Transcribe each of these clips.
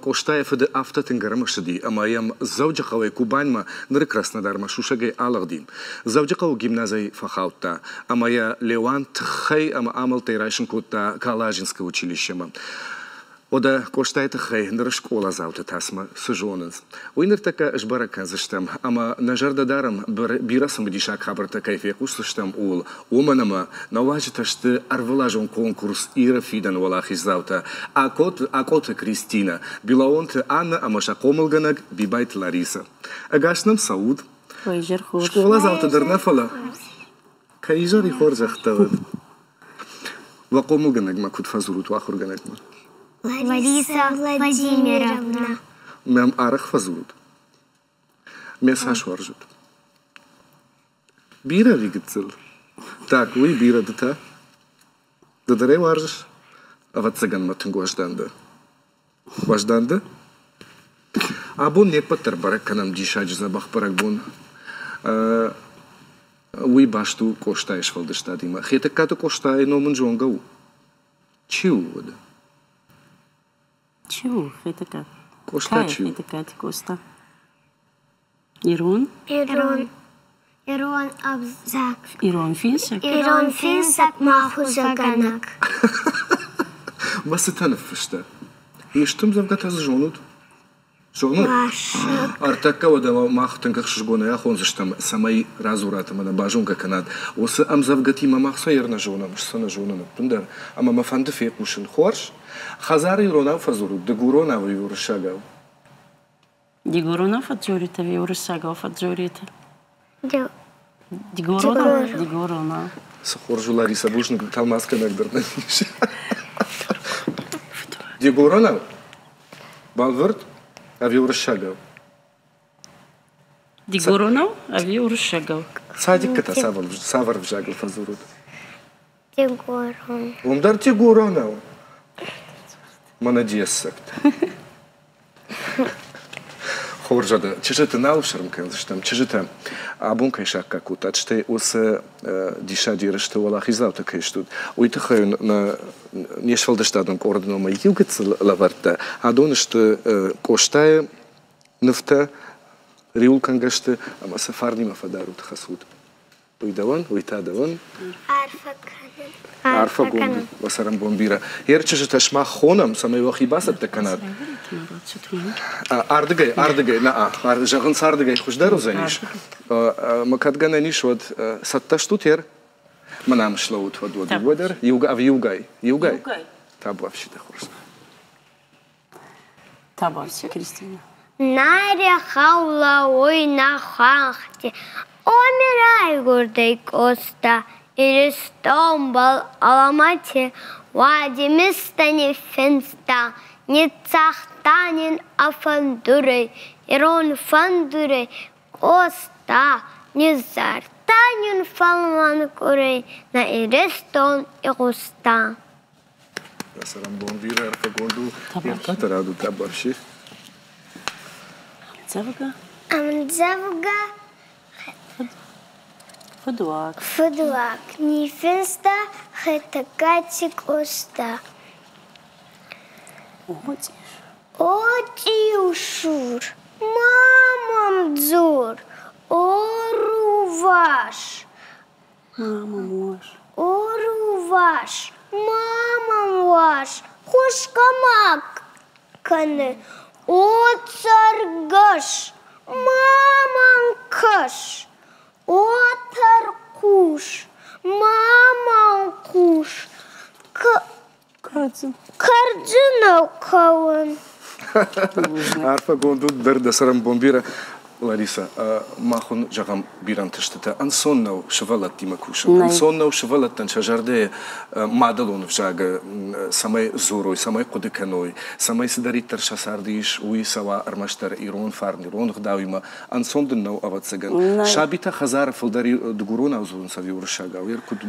Къостайы фыды афтӕ тынг ӕрымысыди, ӕмӕ йӕм Дзӕуджыхъӕуӕй Кубаньмӕ, ныры Краснодармӕ сусӕгӕй алыгъди. Дзӕуджыхъӕуы гимназӕй фӕхаудта, ӕмӕ йӕ Леуан тыххӕй ӕмӕ амӕлттӕй райсын кодта Калажинскы училищемӕ. Уӕдӕ Къостайы тыххӕй ныры скъоладзауты тасмӕ цы зонынц, уый ныртӕккӕ сбӕрӕг кӕндзыстӕм ӕмӕ нӕ зӕрдӕ дарӕм, бирӕ цымыдисаг хабӕрттӕ кӕй фехъусдзыстӕм, ууыл. Уымӕн ӕмӕ нӕ уазджытӕ сты ӕрвылазон конкурс Иры фидӕн уӕлахиздзаутӕ Акъоты Кристинӕ, Билаонты Аннӕ ӕмӕ сӕ хъомылгӕнӕг Бибайты Ларисӕ. Ӕгас нӕм цӕут! Скъоладзаутӕ дӕр нӕ, фӕлӕ кӕй изӕри хорзӕхтӕ уӕд. Уӕ хъомылгӕнӕгмӕ куыд фӕдзурут, уӕ ахуыргӕнӕгмӕ? Лариса Владимировна. Мӕм арӕх фӕдзурут? Мӕ цас уарзут? Бирӕ ӕви гыццыл? Так, уый бирӕ ды та? Ды дӕр ӕй уарзыс? Ӕвӕццӕгӕн мӕ тынг уӕздан дӕ. Уӕздан дӕ? Абон не ппӕт дӕр бӕрӕг кӕнӕм диссаджы дзӕбӕх бӕрӕгбон. Уый баст у Къостайы сфӕлдыстадимӕ. Хетӕгкаты Къостайы ном ын зонгӕ у? Чи у уӕдӕ? Чи у Хетӕгкат? Къоста чи у? Хетӕгкати Къоста. Ирон? Ирон. Ирон ӕвзаг. Ирон финсӕг? Ирон финсӕг ма хузӕгӕнӕг. Мӕ цытӕ ныффыста? Исты ӕмдзӕвгӕтӕ дзы зонут? Зонут? Ӕртӕккӕ уӕдӕ мах тынг ӕхсызгонӕй ахондзыстӕм, цӕмӕй радзурат ӕмӕ нӕ базонгӕ кӕнат. Уыцы ӕмдзӕвгӕтимӕ мах цӕйӕр нӕ зонӕм, цы нӕ зонын ӕппындӕр. Ӕмӕ мӕ фӕнды фехъусын. Хорз? Хӕдзары иронау фӕдзурут, дыгуронау ӕви уырыссагау? Дигоронау фӕдздзоритӕ ӕви уруссагау фӕдздзоритӕ? Дигоронау? Дигоронау. Цы хорз у, Лариса, бузныг, тӕлмацгӕнӕг дӕр нӕ ис. Дигоронау? Бӕлвырд ӕви уырыссагау? Дигоронау ӕви уырыссагау? Садиккӕтӕ цавӕр ӕвзагыл фӕдзурут? Дигорон. Уым дӕр дигоронау? Мӕнӕ диссӕгтӕ. Хорз адӕм, чызджыты нал ӕфсӕрм кӕндзыстӕм. Чызджытӕ, абон кӕй саккаг кодтат, стӕй уыцы диссаджы ерысты уӕлахиздзаутӕ кӕй стут, уый тыххӕй нӕ не сфӕлдыстадон къорды номӕй иу гыццыл лӕвӕрттӕ. Адон сты Къостайы нывтӕ, риуыл кӕнгӕ сты ӕмӕ сӕ фарнимӕ фӕдарут, хӕцут. Уый дӕуӕн, уый та дӕуӕн. Арфӕ кӕнын. Арфӕгонд уӕ цӕрӕнбон бирӕ. Йе рчызджытӕ сымах хонӕм, цӕмӕй уӕхи бацӕттӕ кӕнат. Ардыгӕй, ардыгӕй, нӕ, зӕгъынц ардыгӕй хуыздӕр уыдзӕнис. Мӕ кӕд гӕнӕн ис, уӕд цӕттӕ стут ер? Мӕн ам слӕуут, уӕд уӕд иугай дӕр, иугай, иугай, иугай. Табуафси дӕ хорз. Табуафси, Кристина. Наря хаулауй на хуӕнхти, Оми райгурдӕй Къоста, Иристонбӕл алӕмӕти уадзимистӕ ниффинста, ниццагъта нин ӕ фӕндурӕй, ирон фӕндурӕй Къоста, низзардта нин фӕлмӕн къурӕй, нӕ Иристон игъуста. Цӕрӕнбон бирӕ арфӕгонд у. Ӕртӕ рӕдыд абарси. Ӕмдзӕвгӕ? Ӕмдзӕвгӕ Фыдуаг. Фыдуаг. Ниффинста Хетӕгкати Къоста. О, цъиусур, ма мӕм дзур, о, рувас! Мама мож. О, рувас, мама уас, хуысгӕ ма кӕны. О, цӕргӕс, ма мӕм кӕс. О, тӕрхъус, ма мӕм хъус. Кӕрдзын. Кӕрдзынау кӕуын. Арфӕгонд уыд дӕр дӕ цӕрӕнбон бирӕ. Лариса, мах уын зӕгъӕм бирӕ ӕнтыстытӕ. Ӕнцон нӕу сывӕллӕттимӕ кусын. Ӕнцон нӕу сывӕллӕттӕн сӕ зӕрдӕйы мадӕлон ӕвзагы цӕмӕй дзурой, цӕмӕй хъуыды кӕной, цӕмӕй цыдӕриддӕр сӕ царды ис, уый цӕуа ӕрмӕстдӕр ирон фарн, ирон ӕгъдауимӕ. Ӕнцон дын нӕу, ӕвӕццӕгӕн. Сабитӕ хӕдзары фылдӕр дыгуронау дзурынц ӕви уырыссагау? Куыд у?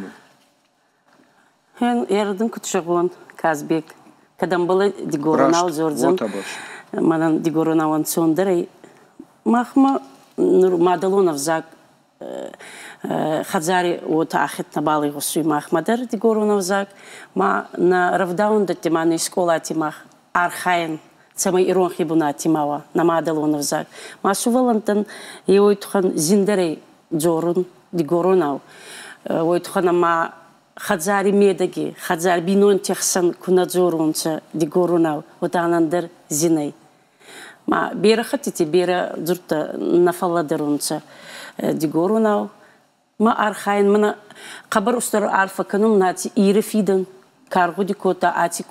Ӕрдын куыд зӕгъон, Казбек, кӕд ӕмбӕлы дигоронау дзордзӕн, мӕнӕн дигоронау ӕнцондӕрӕй. Махмӕ нур мадӕлон ӕвзаг хӕдзари уотӕ ахид нӕбал игъусуй махмӕ дӕр дигорон ӕвзаг. Ма нӕ рӕвдауӕндӕтти ма не скъолати мах архайӕн, Цӕмӕй иронхи бунати ма уа нӕ мадӕлон ӕвзаг. Ма сувӕллӕнттӕн еуей туххӕн зиндӕрӕй дзорун дигоронау. Уой туххӕн ӕма хӕдзари медӕги, хӕдзар бийнонти хсӕн ку нӕ дзорунцӕ дигоронау, уотӕ дӕр зин ӕй. Ма берӕ хӕттити берӕ дзурдтӕ нӕ фӕллӕдӕрунцӕ дигоронау. Ма архайӕн, мӕнӕ хъӕбӕр устур арфӕ кӕнун наци Иры фидӕн ка ргъуди кодта аци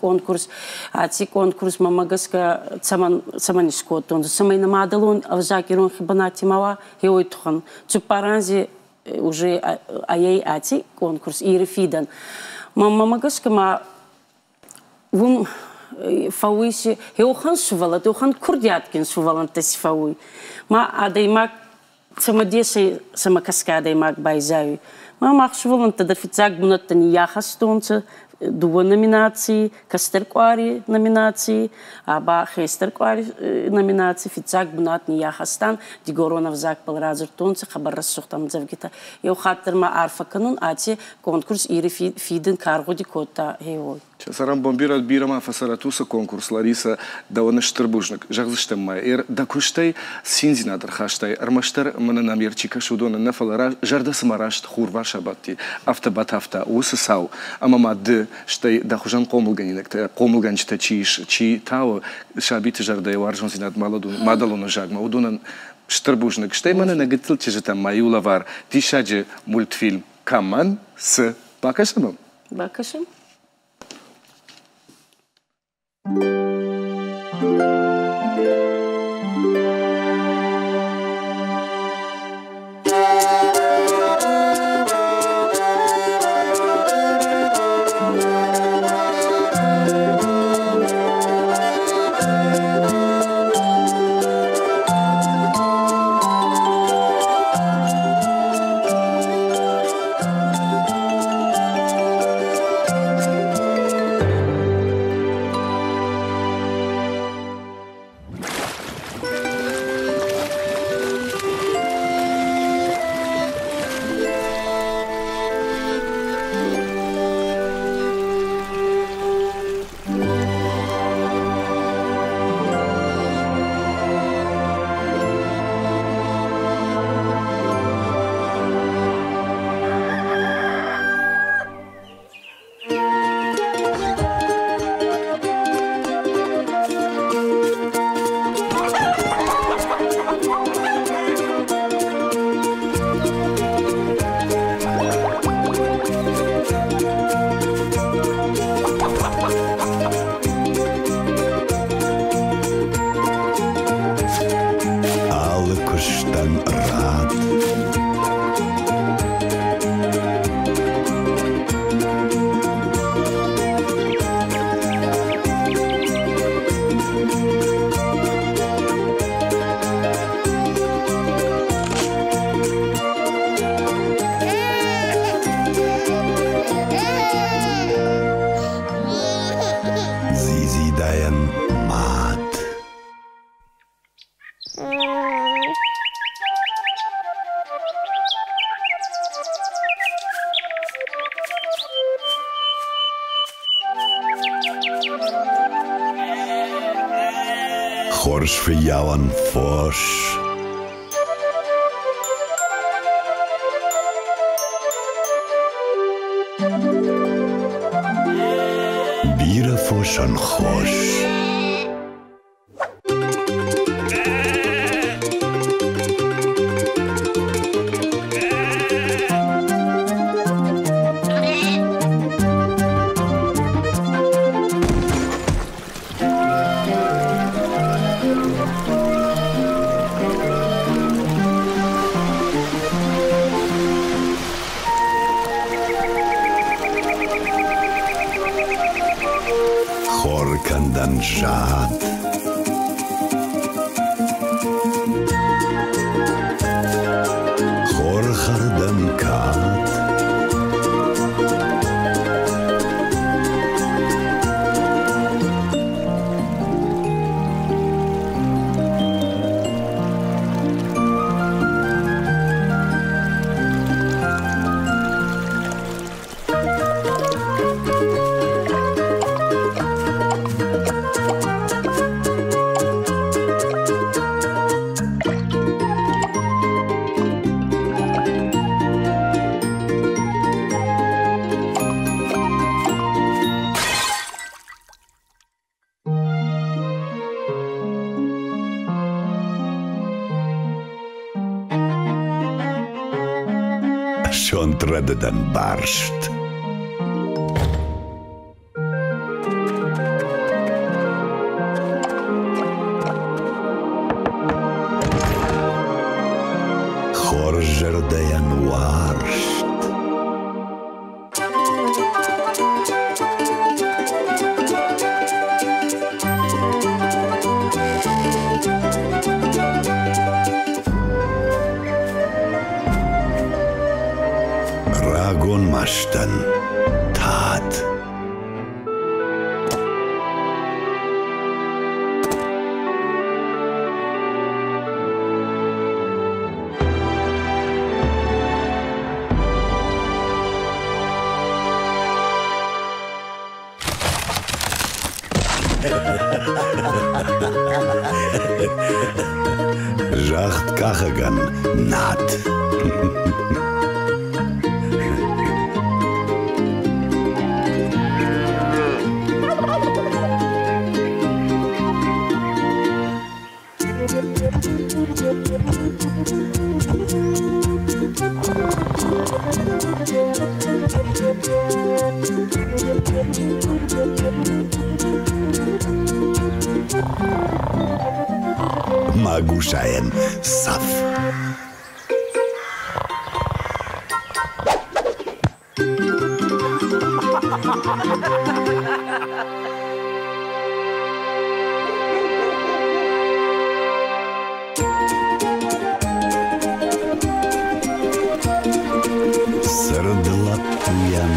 конкурс мӕмӕ гӕсгӕ цӕмӕн искодтонцӕ, цӕмӕй нӕ мадӕлон ӕвзаг иронхи бунати ма уа, гъе туххӕн. Цуппар анзи уже айӕй аци конкурс Иры фидӕн. Мӕмӕ гӕсгӕ ма уым фӕууй си еухан сувӕллӕттӕ, еухан курдиатгин сувӕллӕнттӕ си фӕууй. Ма адӕймаг цӕмӕдесӕй сӕмӕ кӕсгӕ адӕймаг байзайуй. Ма мах сувӕллӕнттӕ дӕр фиццаг бунӕттӕ ниййахӕстонцӕ дууӕ номинаций, кӕстӕр къуари номинаций, аба хестӕр къуари номинаций фиццаг бунат ниййахӕстан, дигорон ӕвзагбӕл радзурдтонцӕ хъӕбӕр рӕсугъд ӕмдзӕвгитӕ. Еу хатт дӕр ма арфӕ кӕнун аци конкурс Ири фидӕн ка ргъуди кодта, гъе уой. Цӕрӕнбон бирӕ, бирӕ ма фӕцӕрӕт уыцы конкурс, Лариса, дӕуӕн стыр бузныг. Зӕгъдзыстӕм ма, дӕ куыстӕй циндзинад ӕрхастай, ӕрмӕстдӕр мӕнӕ нӕм чи кӕсы, уыдонӕн нӕ, фӕлӕ зӕрдӕ цыма раст хурварс абадти, афтӕ батавта уыцы цау. Ӕмӕ ма ды, стӕй дӕ хуызӕн хъомылгӕнинӕгтӕ, хъомылгӕнджытӕ чи ис, чи тауы сабиты зӕрдӕйы уарзондзинад мадӕлон ӕвзагмӕ, уыдонӕн стыр бузныг. Стӕй мӕнӕ нӕ гыццыл чызджытӕм ма иу лӕвар, диссаджы мультфильм «Кӕмӕн цы?» Бакӕсӕм ӕм? Бакӕсӕм. Алы куыстӕн рад. Дзидзидайӕн мад. Хорз фыййауӕн фос. Бирӕ фосӕн хос. Хоркӕндӕн зад. Хорхӕрдӕн кад. Рӕдыдӕн барст. Хорз зӕрдӕйӕн уарзт. Рагон мастӕн тад. Загъдкъахӕгӕн над. Магусайӕн цӕф. Цырд лӕппуйӕн